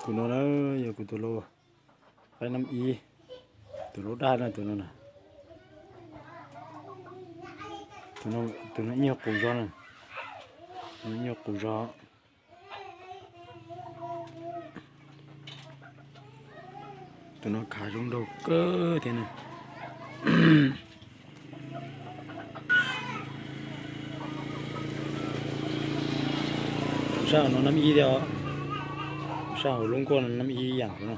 Tus no na yog kuv tus lau qaib nab ib, tus lau daj na tus no na. Tus no nyuag qus zog na, nyuag qus zog. Tus no khav zoo nraug kawg thiab na. Tus sab hauv no nab ib thiab os. Tus sab hauv lub nkuaj no nab ib yam no.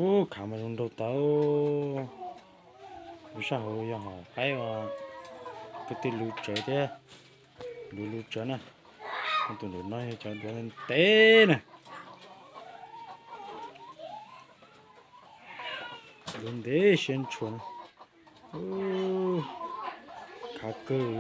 Ub, khav mas zoo nraug tau. Tus sab hauv yog hom qaib uas kwv tij luv tsawv thiab, luv luv tsawv na. Tus ntawm no yog cov duav ntev na. Duav ntev siab ntshua na. Khav kawg.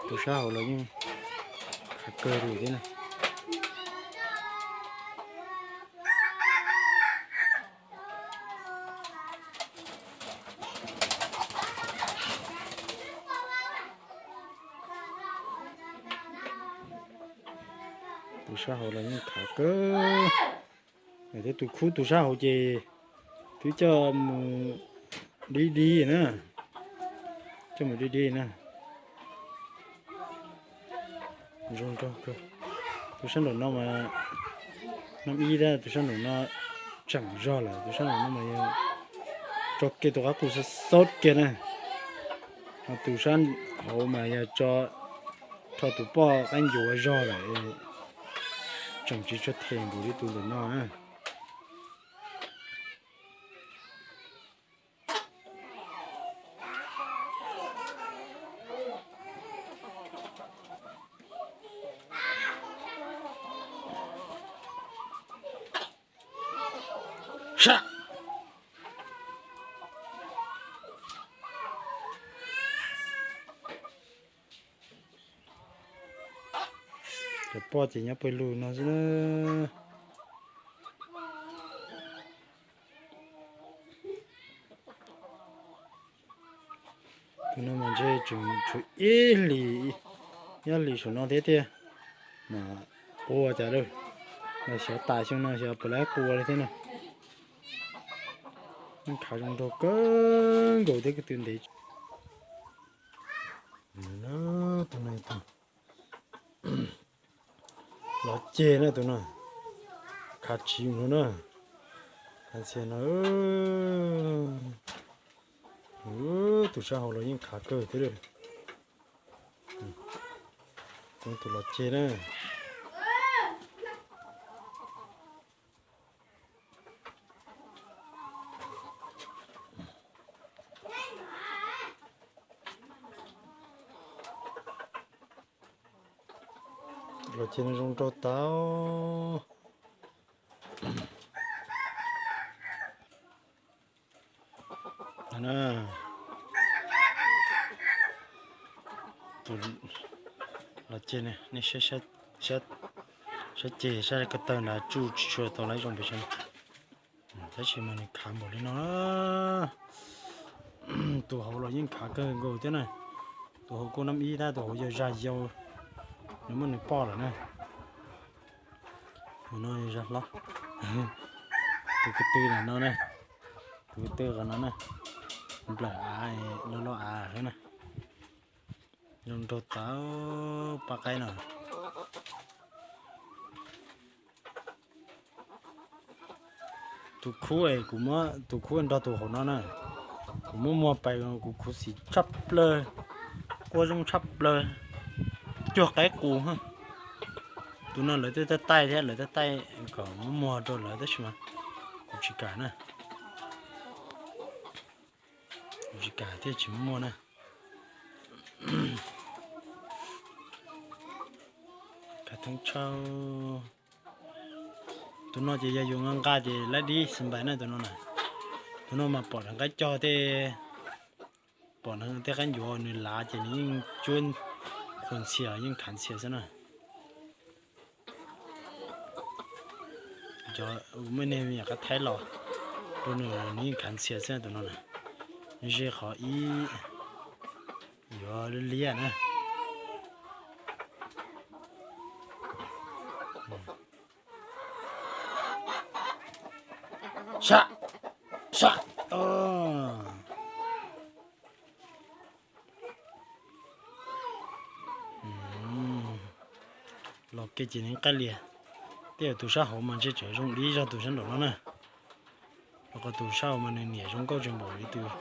Tus sab hauv los yeej khav kawg li thiab na. Tus sab hauv los yeej khav kawg. Thiab tus khub tus sab hauv ces twb coj mus dib dib na, coj mus dib dib na. Zoo nraug kawg. Tus sab nraum no mas, nab ib tab tus sab nraum no tseem zog lawm, tus sab nraum no mas yog tso kiag tus qab qus xaub xaub kiag na. Tus sab hauv mas yog tso rho tus poj qaib ncuav zog lawm, tseem tsis tshua them npaum li tus ntawm no na. Sab. Cov poj ces nyob pawg lug no xwb na. Tus no mas ntshe tseem tshuav ib hlis, ib hlis saum no thiab tiag, mas qua cas lawm, mas xyov tas xyoo no xyov puas laib qua li thiab na. Khav zoo nraug kawg nkaus thiab ko tw ntev. Tus no los ceg na tus no, khav tsiv mus na, khav ntxhias no. Tus sab hauv los yeej khav kawg thiab. Tus los ceg na. Los ceg no zoo nraug tau. Tus los ceg ne, nej saib ceg saib ko taw nrad tsuj tsis tshua tau laib zoo pes tsawg. Tab sis mas nws khav npaum li no. Tus hauv los yeej khav kawg nkaus thiab na. Tus hauv kuj nab ib tab tus hauv yog zaj yau, nws muaj nws poj lawm na. Tus no zaj hlob. Tus ko tw ntawm no na, tus ko tw qhov no na, nplawm av, loj loj av na. Zoo nraug tau paj qaib no. Tus khub, tus khub nrog tus hauv no na, kuv muab muag pais kuv khuv xim tshaj plaws, quaj zoo tshaj plaws, cuag qaib qus. Tus no lawv twb taij taij thiab, lawv taij taij kom muab muag rau lawv tab sis mas kuv tsis kam na. Kuv tsis kam thiaj tsis muab muag na. Khav theeb tshaj. Tus no ces yog yus nqa nqa ces laib dib xis npais na tus no na. Tus no mas pom rov nqaij cog tej, pom tej qaib ncuav nws lav ces nws yeej cuab qhuas ntxhias, yeej khav ntxhias xwb na. Cov muaj niag me nyuam qab thaib los rau nws, nws yeej khav ntxhias xwb tus no na. Ze qhov ib yuav liab na. Sab, sab. Los kiag ces nws qab lias. Tej zaum tus sab hauv mas ntshe tseem zoo li zog tus sab nraum no na. Rau qhov tus sab hauv mas nws niam zoo nkauj tshaj npaum li tus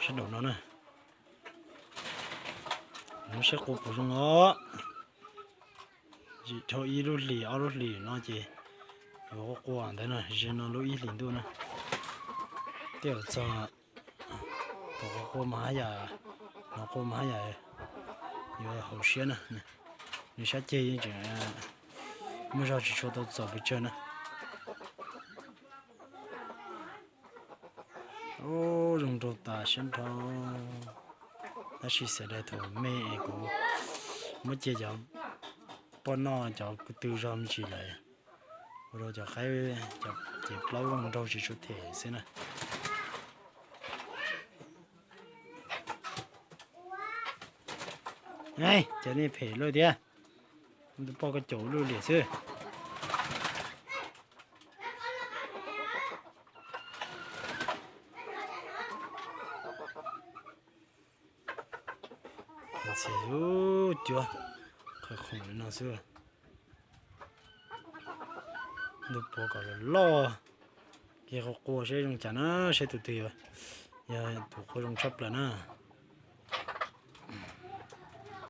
sab nraum no na. Nov saib qua puas zoo os. Tsis dhau ib lub hlis ob lub hlis no ces yuav qua qua ntawd na, ze no lub ib hlis ntuj na. Tej zaum txog thaum qua qua mas haj yam, nov qua mas haj yam yuav haum siab na. Nws sab ceg yeej tseem muaj zog tsis tshua tau txaus pes tsawg na. Ub, zoo nraug tas siab nrho. Tab sis xav tias thaum me es kuv muab cia cov poj noj cov ko tw zog me ntsis lawm, ua rau cov qaib, cov ces plaub zoo nraug tsis tshua them xwb na. Cov nej phem luaj thiab, tus poj koj caum luj liam xwb. Ntxhias, cuab qhov khoom li no xwb. Ntuj puav kom los loj, ces qua qua seb zoo cas na, seb tus twg yog, yog tus qua zoo tshaj plaws na.